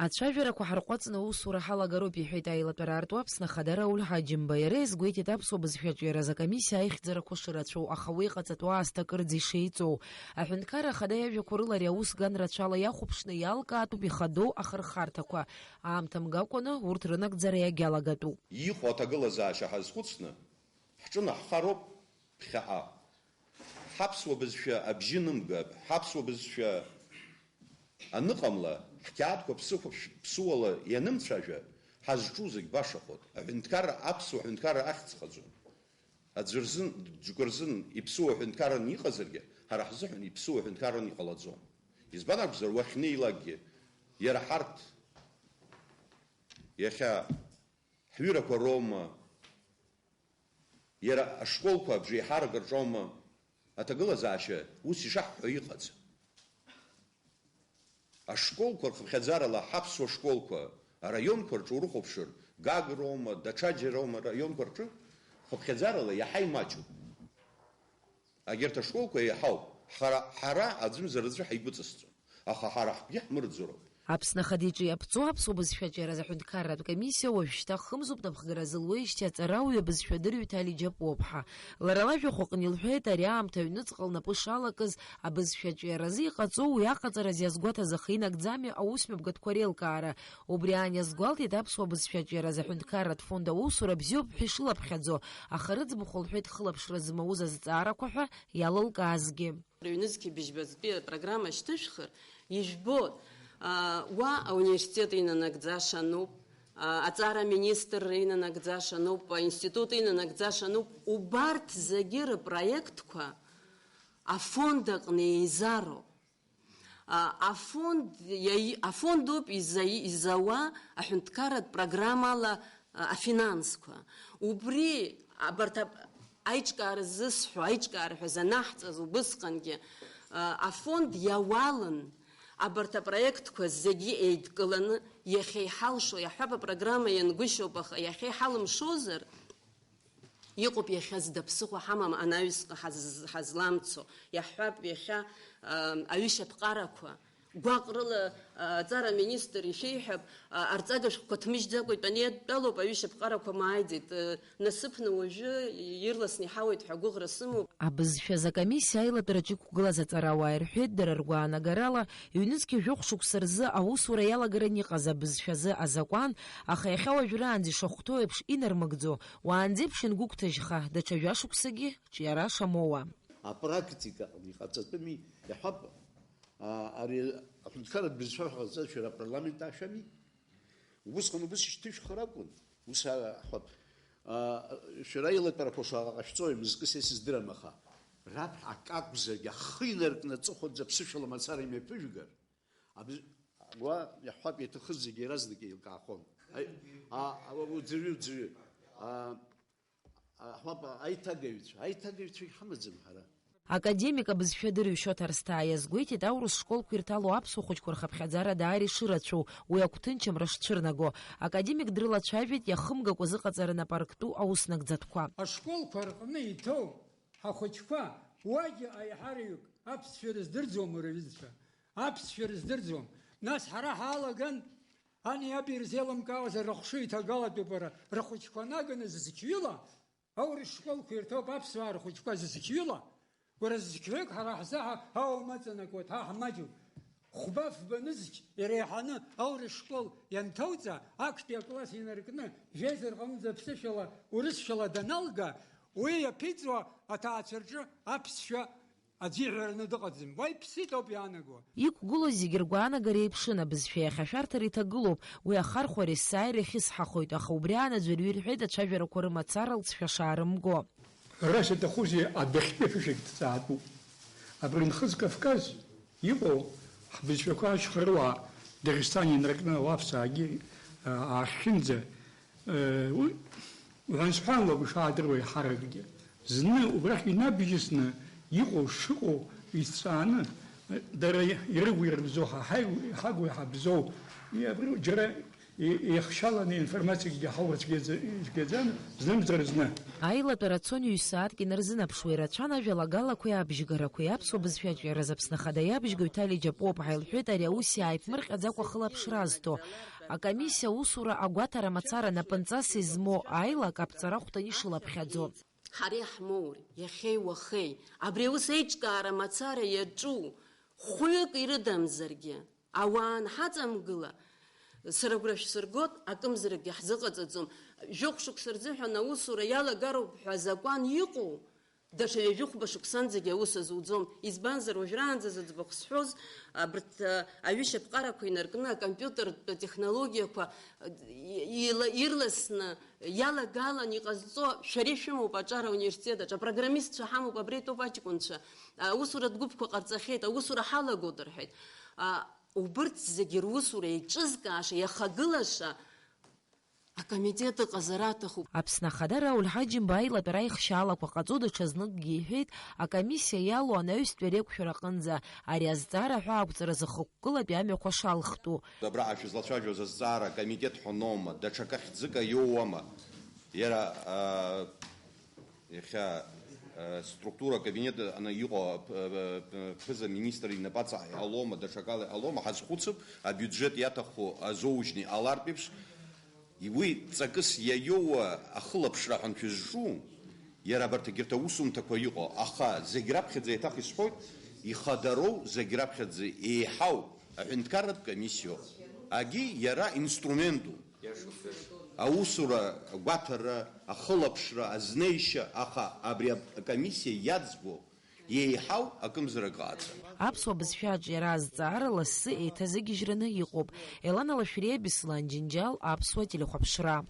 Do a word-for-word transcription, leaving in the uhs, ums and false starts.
Ацәажәарақәа ҳарҟәаҵны аусура ҳалагароуп, иҳәеит аилатәара аарту Аԥсны Ахада Рауль Ҳаџьымба. Иара иазгәеиҭеит аԥсуа бызшәаҿиаразы акомиссиа аихьӡарақәа шырацәоу, аха уи иҟаҵатәу аасҭа кырӡа ишеиҵоу. Аҳәынҭқарра Ахада иажәақәа рыла ари аус ган рацәала иахәаԥшны иалкаатәуп ихадоу ахырхарҭақәа. Аамҭа мгакәаны урҭ рынагӡара иагьалагатәуп. Иҟоу аҭагылазаашьа ҳазхәыцны, ҳҿынаҳхароуп ԥхьаҟа. Ҳаԥсуа бызшәа абжьы нымгап, ҳаԥсуа бызшәа аныҟамла, ҳқьаадқәа ԥсыхәаԥш-, ԥсыуала ианымцәажәа, ҳазҿу зегь башахоит. Аҳәынҭқарра аԥсуа ҳәынҭқарра ахьӡхаӡом. Аӡәы рзын, џьоукы рзын иԥсуа ҳәынҭқарраны иҟазаргьы, ҳара ҳзыҳәан иԥсуа ҳәынҭқарраны иҟалаӡом. Избан акәзар, уахьнеилакгьы, иара ҳарҭ, иахьа ҳҩырақәа роума, иара ашколқәа абжеиҳарак рҿоума аҭагылазаашьа ус ишаҳҳәо иҟаӡам. Ашколқәа рхыԥхьаӡарала ҳаԥсуа школқәа араионқәа рҿы урыхәаԥшыр, Гагроума, даҽаџьароума араионқәа рҿы, хыԥхьаӡарала иаҳа имаҷуп. Агьырҭ ашколқәа еиҳауп. Ҳара, ҳара аӡәымзар аӡәы ҳаигәыҵысҵом. Аха ҳара ҳтәгьы ҳмырӡуроуп. Аԥсны Ахада иҿы иаԥҵоу аԥсуа бызшәаҿиаразы аҳәынҭқарратә комиссиа уажәшьҭа хымзуп напхгара зылуеижьҭеи аҵарауаҩ абызшәадырҩ Ҭали Џьапуаԥҳа. Лара лажәахә аҟны илҳәеит, ари аамҭа аҩныҵҟа лнапы шалакыз, абызшәаҿиаразы иҟаҵоу уи аҟаҵараз иазгәаҭаз ахы инагӡами аусмҩаԥгатәқәа реилкаара. Убри аан иазгәалҭеит аԥсуа бызшәаҿиаразы аҳәынҭқарратә фонд аусура бзиоуп ҳәа ишылаԥхьаӡо, аха рыӡбахә лҳәеит хылаԥшра змоуз азҵаарақәа ҳәа иалылкаазгьы. Ҩнызқьи быжьбатәи апрограмма шьҭышәхыр, ижәбоит, а, уа ауниверситет инанагӡаша ануп, а, аҵара аминистрра инанагӡаша ануп, аинститут инанагӡаша ануп, убарҭ зегьы рпроектқәа афонд аҟны еизароуп. А, афонд иаи-, афондоуп изаи-, изауа аҳәынҭқарратә программала, а, афинансқәа. Убри, абарҭ ап-, аиҿкаара зысҳәо, аиҿкаара ҳәа занаҳҵаз убысҟангьы, а, афонд иауалын абарҭ апроектқәа зегьы еидкыланы, иахьа иҳалшо, иаҳҳәап, апрограмма иангәышьоуп, аха иахьа иҳалымшозар, Иҟоуп иахьа зда ԥсыхәа ҳамам анаҩсҟа ҳаз-, ҳазламцо, иаҳҳәап, иахьа, ам, аҩышьаԥҟарақәа, гәаҟрыла, а, аҵара аминистр ишәеиҳәап, а, арҵага шәҟәқәа ҭмыжьӡакәа итәаны иадтәалоуп, аҩышьаԥҟарақәа мааиӡеит, э, насыԥны уажәы ирласны иҳауеит ҳәа агәыӷра сымоуп. Абызшәа азы акомиссиа аилатәараҿы иқәгылаз аҵарауаа ирҳәеит, дара ргәаанагарала, ҩнызқьи жәохә шықәса рзы аусура иалагаран иҟаз абызшәазы азакәан, аха иахьа уажәраанӡа ишахәҭоу еиԥш инармыгӡо, уаанӡеиԥш иангәыгәҭажьха, даҽа жәашықәсагьы ҿиара шамоуа. Апрактика аҟны иҟаҵатәыми, иаҳҳәап, а, ари аҳәынҭқарратә бызшәа ҳәа ҟазҵаз шәара апарламент аашәами? Убысҟан убыс ишьҭышәхыр акәын, ус аҳәап, а, шәара илатәарақәа шаҟа ҟашәҵои, мызкы са исыздырам, аха раԥхьа акы акәзаргьы ахы инаркны аҵыхәанӡа ԥсышәала мацара имҩаԥыжәгар, абз-, уа иаҳҳәап, иаҭахыз зегьы иаразнак еилкаахон. Аи, а, а, уӡырҩы, уӡырҩы. А, Аҳуап, аиҭагаҩцәа, аиҭагаҩцәагь ҳамаӡам ҳара. Академик абызшәа дырҩ Шьоҭа Арсҭаа иазгәеиҭеит аурыс школқәа ирҭало аԥсуа хәыҷқәа рхыԥхьаӡара даара ишырацәоу, уи агәҭынчымра шцәырнаго. Академик дрылацәажәеит иахымгакәа зыҟаҵара нап арктәу ауснагӡатәқәа. Ашколқәа рҟны иҭоу ҳахәыҷқәа уагьы аиҳараҩык аԥсшәа рыздырӡом, рҩызцәа, аԥсшәа рыздырӡом. Нас ҳара ҳалаган, ани аби ирзеилымкаауазар, рыхшыҩ иҭагалатәуп, ара, рхәыҷқәа наганы зқьҩыла, аурыс школқәа ирҭоуп аԥсуаа рхәыҷқәа зқьҩыла, уара зқьҩык ҳара ҳзы ҳа-, ҳаума аҵанакуеит, ҳа ҳмаҷуп. Хәба-фба нызқь иреиҳаны аурыс школ ианҭауҵа, актәи акласс инаркны, жәеиза рҟынӡа аԥсышәала, урысшәала даналга, уи иаԥиҵуа аҭаацәа рҿы аԥсшәа аӡәы иҳәараны дыҟаӡам. Уа иԥсит ауп иаанаго. Иқәгылоу зегьы ргәаанагара еиԥшын, абызшәа иахьашәарҭара иҭагылоуп, уи ахархәара есааира ихьысҳахоит, аха убри аан аӡәырҩы ирҳәеит ацәажәарақәа рымацара лҵшәа шаарымго. Ҳәарас иаҭахузеи, адәахьтәи аԥышәагь дҵаатәуп. Абри Нхыҵ Кавказ иҟоу ҳбызшәақәа ашьхаруаа Дагестан инаркны ауаԥсаагьы, а, аахьхьынӡа, Уи уҳәан-сҳәанла ишаадыруа еиҳаракгьы, зны убрахь инабжьысны иҟоу шыҟоу изҵааны, дара ирыгу ирыбзоу ҳа ҳаигу-, ҳагу иҳабзоу, абри џьара И-, ихшьаланы информациакгьы ҳаура цәгьаӡа-, цәгьаӡан, знымзар зны. Аилатәара цон ҩ-сааҭк инарзынаԥшуа, ирацәан ажәалагалақәеи абжьгарақәеи, аԥсуа бызшәа аҿиаразы Аԥсны Ахада иабжьгаҩ Ҭали Џьапуаԥҳа илҳәеит ари аус иааиԥмырҟьаӡакәа хылаԥшра азҭо. Акомиссиа аусура агәаҭара мацара напынҵас измоу аилак аԥҵара ахәҭан ишылаԥхьаӡо. Ҳара иаҳмоур, иахьеи уахеи, абри аус еиҿкаара мацара иаҿу хәҩык ирыдамзаргьы, ауаа анҳаҵамгыла, сара агәра шәсыргоит, акымзаракгьы ҳзыҟаҵаӡом. Жәохә шықәса рзыҳәан аусура иалагароуп ҳәа азакәан иҟоу, даҽа ҩажәихәба шықәсанӡагьы аус азуӡом. Избанзар, уажәраанӡа зыӡбахә сҳәоз, абарҭ, а, аҩышьаԥҟарақәа инаркны, акомпиутертә технологиақәа, а, ила-, ирласны, иалагалан иҟазҵо шәара ишәымоуп аҿар ауниверситет аҿы, апрограммистцәа ҳамоуп, абри итәоуп аҷкәынцәа, аусуратә гәыԥқәа ҟарҵахьеит, аусура ҳалагоит рҳәеит. А, убырҭ зегьы русура еиҿызкааша, иахагылаша акомитет ыҟазар аҭахуп. Аԥсны Ахада Рауль Ҳаџьымба аилатәара аихшьаалақәа ҟаҵо даҽазныкгьы иҳәеит, акомиссиа иалоу анаҩстәи реиқәшәара аҟынӡа ари азҵаара аҳәаақәҵаразы хықәкылатәи амҩақәа шалхтәу. Абраҟа шәызлацәажәоз азҵаара акомитет ҳәа аноума, даҽакы хьӡык аиоуама? Иара, аа, иахьа, аа, структура акабинет аны иҟоу ап-, ап-, ап-, ԥыза-министр инапаҵаҟа иҟалома, даҽакала иҟалома, ҳазхәыцып, абиуџьет иаҭаху азоужьны иҟалартә еиԥш, уи ҵакыс иаиоуа ахылаԥшра ҳәа аншәызҿу, иара абарҭ егьырҭ аусумҭақәа иҟоу, аха зегь раԥхьаӡа еиҭах исҳәоит, ихадароу зегь раԥхьаӡа еиҳау аҳәынҭқарратә комиссиоу. Агьи иара инструменту. Аусура, агәаҭара, ахылаԥшра, азнеишьа, аха абри акомиссиа иаӡбо еиҳау акымзарак ҟаҵа. Аԥсуа бызшәаҿ иара азҵаара лассы еиҭазыгьежьраны иҟоуп. Елана Лашәриа, Беслан Џьынџьал, Аԥсуа телехәаԥшра.